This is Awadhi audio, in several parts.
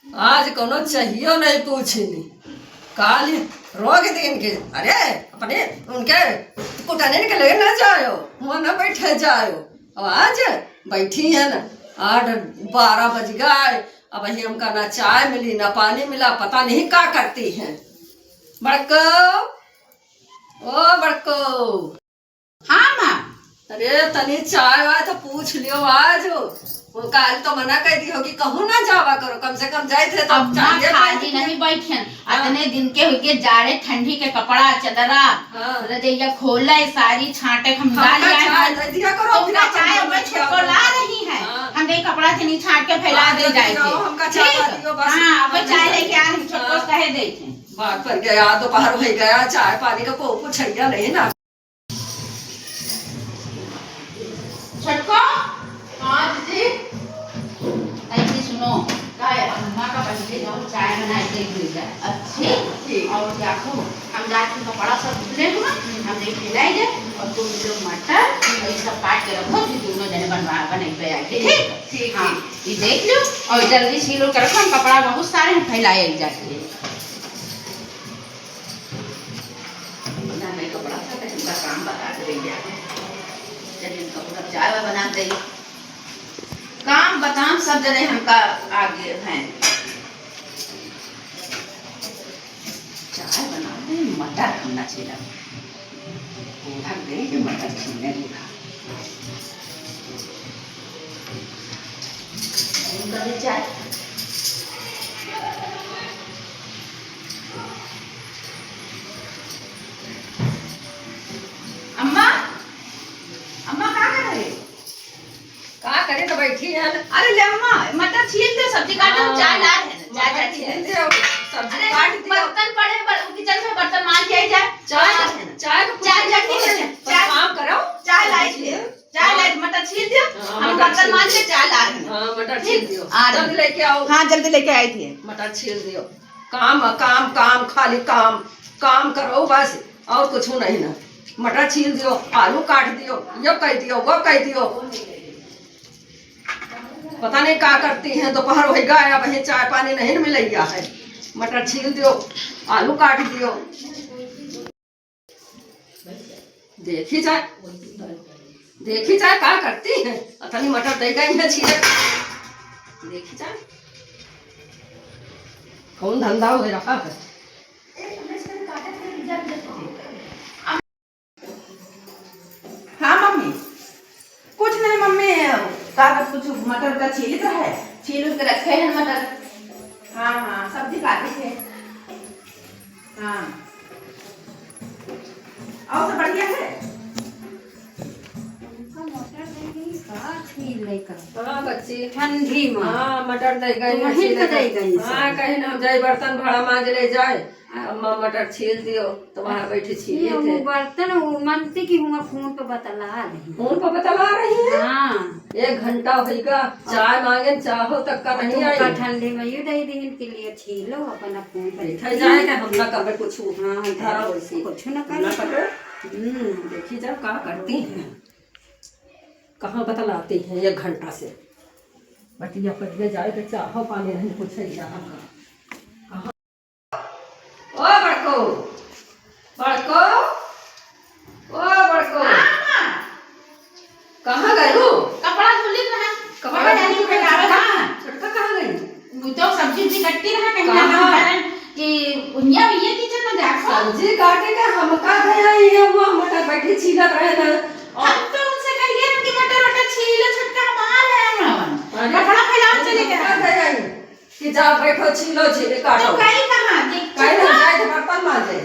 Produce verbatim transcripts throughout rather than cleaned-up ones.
आज कोनो चाहियो नहीं पूछिनी। काली रोक दिन के, अरे, अपने उनके कुटने के लिए ना जायो, वहाँ ना बैठे जायो। अब आज बैठी है ना, आठ बारह बज गए, अब ही हमका ना चाय मिली, ना पानी मिला, पता नहीं का करती हैं। बड़को, ओ बड़को। हाँ, माँ। अरे, तनी चाय वाय तो पूछ लियो आज। वो काल तो मना कर दी होगी, कहूँ ना जावा करो, कम से कम जाए थे तो अम्मा चाय दे खाली पाती। नहीं बैठियन, हाँ। अतने दिन के हुई के जाड़े ठंडी के कपड़ा, चदरा, हाँ। रजैया खोले, सारी छाटे, हम हमका डाल आए चाय हैं। दे दिया करो, तुमका अपन चाय, चाय अब मैं छोटको ला रही है, हाँ। हम कहीं कपड़ा से नहीं छाट के फैला हाँ, दे जल्दी जाए आओ, थे। हमका चाय ठीक? दियो, बस हाँ, अब हम चाय नहीं लेके आ रही, छोटको हाँ। कहे दे थे। बात पर गया, दोपहर हो गया, चाय पानी का को पूछैया नहीं ना। छोटको। हाँ, दीदी। ऐसे सुनो, का है? अम्मा का पहले जाओ, चाय बनाए के दे दे। अच्छा, ठीक? ठीक। और देखो, हम जाके कपड़ा सब धुले हुआ, हम्म। हम नहीं फैलाई दे, और तुम लोग मटर, हम्म। और ये सब काट के रखो, फिर दोनों जने बनवा, बनाई पे आके, ठीक? ठीक, हाँ, ठीक। ये देख लो, और जल्दी सील के रखो, हम कपड़ा बहुत सारे हैं, फैलाए जाके। ना, मैं कपड़ा था, तो इनका काम बता के दे दिया। जब इनका पूरा चाय वाय बना दे। काम बताम सब जने हमका आगे हैं। चाय बना दे, मटर हम ना छीला। बूढ़ा गई जो मटर छीलने बूढ़ा। इनका भी चाय। अम्मा, अम्मा का कर रहे? का करे तो बैठी है। अरे ले अम्मा, मटर छील दे, सब्जी काटे, हम हाँ। चाय ला रहे हैं। चाय, मटर चाय छील छील दे, सब्जी अरे काट दियो। बर्तन पड़े, बर-, किचन में बर्तन मांज के आई जाए। चाय, हाँ। चाय तो चाय कुछ जल्दी नहीं ले, है। बस चाय, काम करो। चाय लाई दे। चाय हाँ। लाई, मटर छील दियो, हाँ, हम मटर बर्तन छील मांज के दियो। चाय ला रहे हैं। हाँ, मटर ठीक? छील दियो। आ रहे जल्दी हैं। लेके आओ। हाँ, जल्दी लेके आई थी। मटर छील दियो। काम, काम, काम, खाली काम, काम करो बस, और कुछ नहीं ना। मटर छील दियो, आलू काट दियो, यो कह दियो, वो कह दियो। पता नहीं का करती हैं, दोपहर हो गया, अब ये चाय पानी नहीं मिलैया है। मटर छील दियो, आलू काट दियो। देखी जाए, देखी जाए का करती हैं। अतनी मटर दे गई हैं छीले। देखी जाए कौन धंधा हो रहा है। हाँ मम्मी, कुछ नहीं मम्मी, का कुछ मटर का छीलित है, छील उल के रखे हैं मटर। हाँ, हाँ, सब्जी काटे थे। हाँ। और सब बढ़िया है? उनका मटर दे गई, का छील लेकर? हाँ, बच्ची। ठंडी में। हाँ, मटर दे गई, तुम्हें छील तो लेकर। दे गई हाँ, सब। कहीं ना हम जाए बर्तन भाड़ा मांज ले जाए, हाँ। अम्मा मटर छील दियो, तो वहाँ बैठी छीले ये थे। वो बर्तन, वो मनती की हुआ फोन पे बतला रही। फोन पे बतला रही है? हाँ। एक घंटा होइगा, चाय मांगे, चाहो तक का नहीं आई। तुमका ठंडी में यू दे दीन के लिए छीलो, अपन फोन पे बैठे जाए ना, हम ना करबे कुछ। हाँ, धरा वैसे। कुछ ना हम ना करे। करबे। हम्म। देखी जाओ का करती हैं, कहाँ बतलाती हैं एक घंटा से। बटिया पटिया जाए तो चाहो पानी नहीं कुछ है यहाँ का। कहाँ? ओ बड़को, बड़को, ओ बड़को। हाँ, हाँ। कहाँ गए हो? कपड़ा धुलित रहा। कपड़ा कपड़ा धुलित धुलित रहा। रहा। छोटका कहाँ गई? वो तो सब्जी उब्जी कट्टी रहा, कहीं हाँ, ना हाँ। कारण कि उनिया भैया किचन में देखो। सब्जी काटे का हम का गया, ये हुआ मटर बैठी छीलत रहे ना। हम तो उनसे कहिए ना कि मटर वटर छीलो, छोटका हम आ रहे हैं, हम अरे, कपड़ा फैलाओ, चले गए। का गया? कि जाओ बैठो, छीलो, छीले, काटो। तो कहीं कहाँ? देख, कहीं ना छोटका। जाए तो बर्तन मांजे।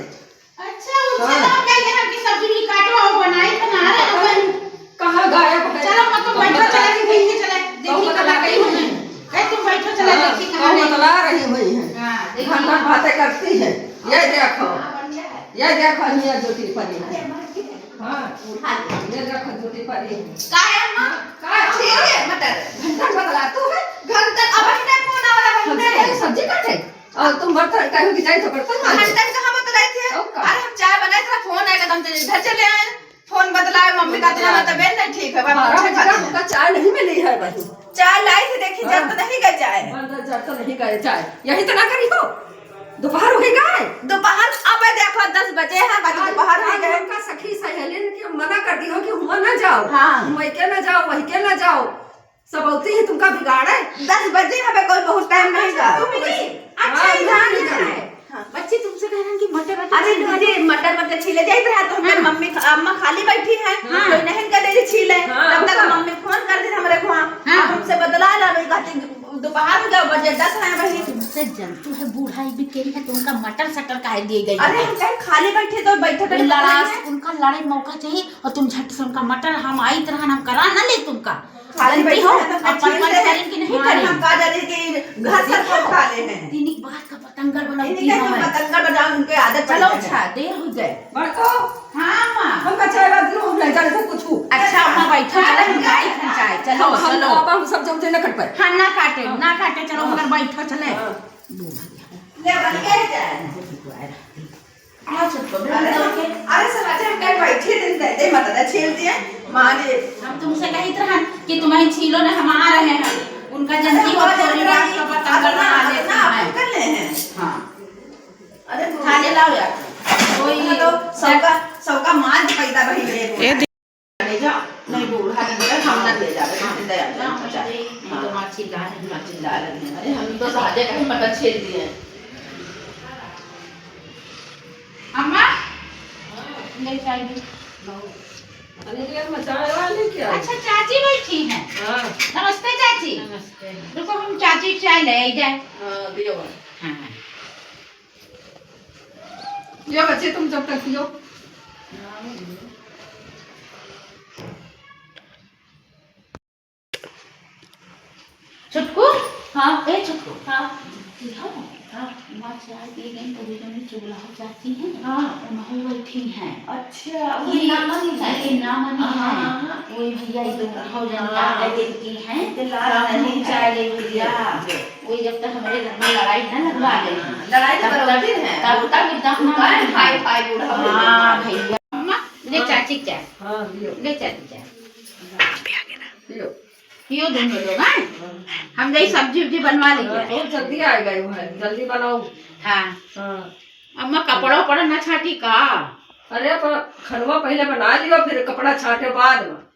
अच्छा, उनसे हाँ। तो हम कह देना कि सब्जी भी काटो और बनाई, बना रहे हैं अपन। कहाँ गायब है? चलो, मत तुम कहूँ बैठो, बतला चले, रही देखी, चले, कहूँ देखी बतला कहाँ गई रही हूँ। है। ए, तुम बैठो, चले, हाँ, देखी कहाँ कहूँ गई। बतला रही हुई है। हाँ, देखी। घर घर बातें करती है। ये देखो, हाँ, बढ़िया है। ये देखो, हिया जूती पड़ी है। अरे, बढ़िया है। हाँ, उठा ले। ये देखो, जूती पड़ी है। का है, अम्मा? का है? ठीक है, मटर। घंटा बतला तू है? घंटा, अब हमने फोन आ रहा है, हमसे हमने। कहे सब्जी काटे? और तुम बर्तन कहो कि जाए तो बर्तन मांजे। घंटा कहाँ बतलाई थे? तो का? अरे हम चाय बनाए थे, फोन आया, तो हम तो इधर चले आए। फोन बदलाए, मम्मी का इतना तबीयत नहीं ठीक है, बाबा बारह पूछे बजे का खातिर। उनका चाय नहीं मिली है बहू। चाय लाई थी, देखी, जर हाँ। तो नहीं गए चाय। बंद, जर तो नहीं गए चाय। यही तो ना करी हो। दोपहर हो गए। दोपहर अब देखो दस बजे है, बाकी आज, दोपहर हो आज गए। उनका सखी सहेलिन के मना कर दी हो कि हुआ ना जाओ। हाँ। वही के ना जाओ, वही के ना जाओ। सब होती है तुमका बिगाड़े। दस बजे हमें कोई बहुत टाइम नहीं अच्छा, का। तुम भी? अच्छा, हाँ, इधर नहीं नहीं। है। हाँ। बच्ची तुमसे कह रहे हैं कि मटर वटर अरे छील दीदी, दो। मटर वटर छीले जाइत रहा तो हमार हाँ। मम्मी, अम्मा खाली बैठी है, हाँ। तो नहीं कर दे छीले। हाँ, तब तक हाँ। मम्मी फोन कर दी हमरे को, हाँ। अब हमसे बदला ला, वही कहती, "दोपहर हो गया, बजे दस है वही।" तुमसे जंतु है, बूढ़ा ही बिकेरी है, तो उनका मटर सटर काहे दिए गई अरे, है? हम कहे खाली बैठे तो बैठे बैठे लड़ा, पता नहीं है। उनका लड़ाई मौका चाहिए, और तुम झट से उनका मटर, हम आइत रहन, हम करा ना ले तुमका। खाली जानती बैठे हो, हैं तो अपन चीज पर से करें कि नहीं मारे करें? हम का जाने कि घर से तो खा ले हैं। इन्हीं बात का पतंगड़ बनाओ इन्हीं की का तो हमारे। पतंगड़ बनाओ, उनके आदत चलो पड़ गई है। अच्छा, देर हो जाए। बड़को, हाँ, माँ। हम का चाय बात लो, हम ले जाने से कुछ। अच्छा, अम्मा बैठो, चलो, हम खाई, हम चाय। चलो, हम, हम, चलो। अब हम सब जब जे न कट पाए। हाँ, ना काटे, हाँ। ना काटे, चलो, हाँ। मगर बैठो, चले। हाँ। ले, बन गए चाय। हाँ, चुप कर, अरे, अरे, अरे, सब अच्छा, हम कहीं बैठे दिन दे, दे, मत दे, छील दिए, मारे। हम तुमसे कहित रहन कि तुम्हें छीलो ना, हम आ रहे हैं। उनका अरे, जल्दी हो, हमारे थोड़ी इतना बात ही, का पता अपना, करना आ लेती अपना है। अपन कर ले हैं। हाँ। अरे, खा ले, लाओ यार। कोई इतना तो सबका, सबका मांझ पैदा वही है। ए, ले जा, नहीं बूढ़ा नहीं है, हम ना ले जावे, हम ले जावे, ना, हम अच्छा। नहीं, हम तो हाँ। मार चिल्ला रहे हैं। मार चिल्ला रहे हैं। अरे, हम तो सहजे का ही मटर छील दिए। अम्मा, ले चाय दे। अरे, ये मचाए वाले क्या? अच्छा, चाची बैठी हैं। हाँ। नमस्ते चाची। नमस्ते। रुको, हम चाची की चाय ले आई जाए। हाँ, दियो। हाँ। ये बच्चे, तुम जब तक पियो। छुटकू? हाँ। ए छुटकू। हाँ। देखो, हाँ। माँ चाय पी गई, तभी जो चुगला हो जाती है। हाँ। वहीं बैठी हैं। अच्छा, ये वही ना मानी है। ये ना मानी हाँ, है। हाँ, हाँ। वही भैया, ये तो हाँ। हो जाता है, हाँ। दिल की हैं। दिल आ रहा नहीं है। चाय ले भैया। वही जब तक हमारे घर में लड़ाई ना लगवा ले। लड़ाई तो तब तक, करवाते हैं। तब तक एकदम दुकान ना खाए खाए बूढ़ा हो हाँ, गया। भैया। अम्मा, ले हाँ। चाची चाय। हाँ, दियो। ले चाची चाय। पियो। पियो दोनों लोग, हाँ? हाँ। हम जाई सब्जी उब्जी बनवा ली हाँ, है। बहुत जल्दी आ गए हो, जल्दी बनाओ। हाँ। हाँ। अम्मा, कपड़ा उपड़ा ना छाटी का? अरे, पर खनवा पहले बना लियो, फिर कपड़ा छाटे बाद में।